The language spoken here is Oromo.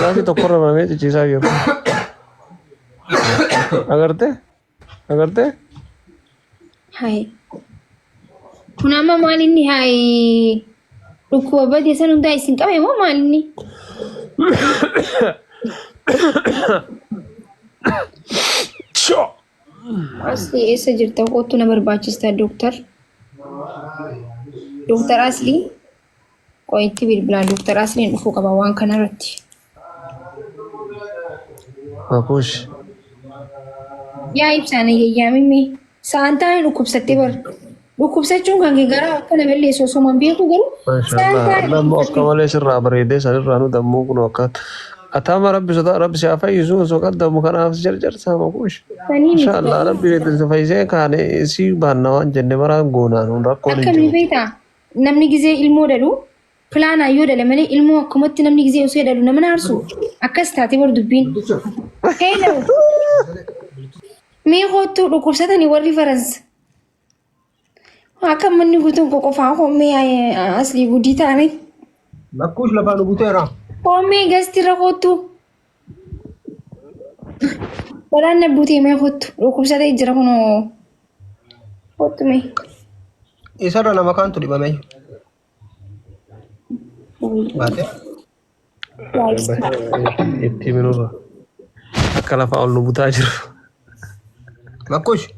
Kilaasii tokkorra baramee cicciisaa jiru. Agartee? Agartee? Hayi. Kun amma maal inni hayi dhukkuba badii san hundaa isin qabe moo maal inni? Choo! Asli eessa jirta? Kottu na barbaachista dooktar. Dooktar Asli qoyitti bilbilaa dooktar Asliin dhufuu qaba waan kanarratti. Makuush. Yaa ibsaan ayyaamimee sa'aan taa'ee dhukkubsattee bar. Dhukkubsachuun kan kee garaa akka na balleessu osoo man beeku garuu sa'aan Maashaallah. taa'ee Amma immoo akka dhukkubsattee. malee sirraa bareedee sanirraa nu dammuu kun akka ataama rabbi sodaa rabbi si haa fayyisu osoo qaddamu kanaaf si jarjarsaa makuush. Sanii miti. Inshaallah rabbi si fayyisee kaane si baanna waan jenne maraan goonaan hun rakkoon hin Akkamii jiru. beektaa? Namni gizee ilmoo dhalu pilaanaa yoo dhale malee ilmoo akkumatti namni gizee osoo dhalu nama naarsu akkas taate bar dubbiin. Hello. Mee kottu dhukkubsatanii warri Faransa. Akka manni guutuun koo qofaa hommee aslii gudii taane. Lakkuus lafaa nu buteera. Hommee gastirra kottu. Balaan na buutee mee kottu dhukkubsatee jira kunoo. Kottu mee. Isarra nama kaantu dhibame. Baate. Itti minurra. Akka lafaa ol nu butaa jiru. Makkush.